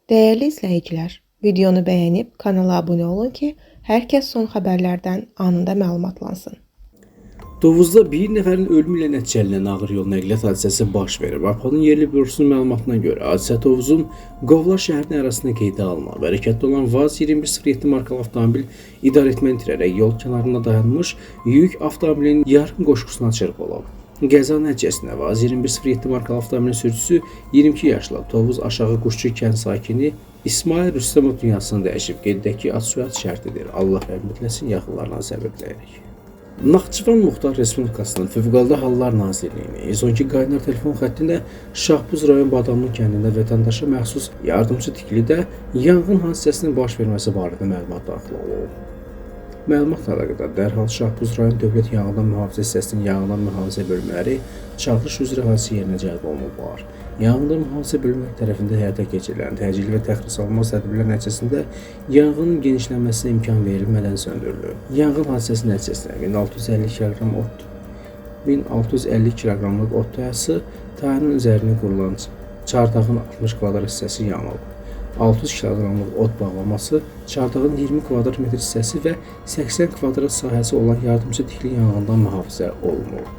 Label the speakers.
Speaker 1: Dəyərli izləyicilər, videonu bəyənib kanala abunə olun ki, hər kəs son xəbərlərdən anında məlumatlansın.
Speaker 2: Tovuzda bir nəfərin ölümü ilə nəticələnən ağır yol nəqliyyat hadisəsi baş verib. APO'nun yerli bürosunun məlumatına görə hadisə Tovuzun Qovlar şəhərinin ərazisində qeydə alınıb. Hərəkətdə olan VAZ 2107 markalı avtomobil idarəetməni itirərək yol kənarında dayanmış yük avtomobilinin yarım qoşqusuna çırpılıb. Qəza nəticəsində VAZ 2107 markalı avtomobilin sürücüsü 22 yaşlı Tovuz Aşağı Quşçu kənd sakini İsmail Rüstəmov dünyasını dəyişib. Qeyd edək ki, ad-soyad şərtidir. Allah rəhmət eləsin, yaxınlarına səbir diləyirik. Naxçıvan Muxtar Respublikasının Fövqəladə Hallar Nazirliyinin 112 qaynar telefon xəttində Şahbuz rayon Badamlı kəndində vətəndaşa məxsus yardımçı tikilidə yanğın hadisəsinin baş verməsi barədə məlumat daxil olub. Məlumatla əlaqədar dərhal Şahbuz rayon Dövlət Yanğından Mühafizə hissəsinin yanğından mühafizə bölmələri çağırış üzrə hadisə yerinə cəlb olunublar. Yanğından mühafizə bölmələri tərəfindən həyata keçirilən təcili və təxirəsalınmaz tədbirlər nəticəsində yanğının genişlənməsinə imkan verilmədən söndürülüb. Yanğın hadisəsi nəticəsində 1650 kiloqramlıq ot tayası tayanın üzərinə qurulan çardağın 60 kvadrat hissəsi yanıb. 600 kiloqramlıq ot bağlaması, çardağın 20 kvadrat metr hissəsi və 80 kvadrat sahəsi olan yardımçı tikili yanğından mühafizə olunub.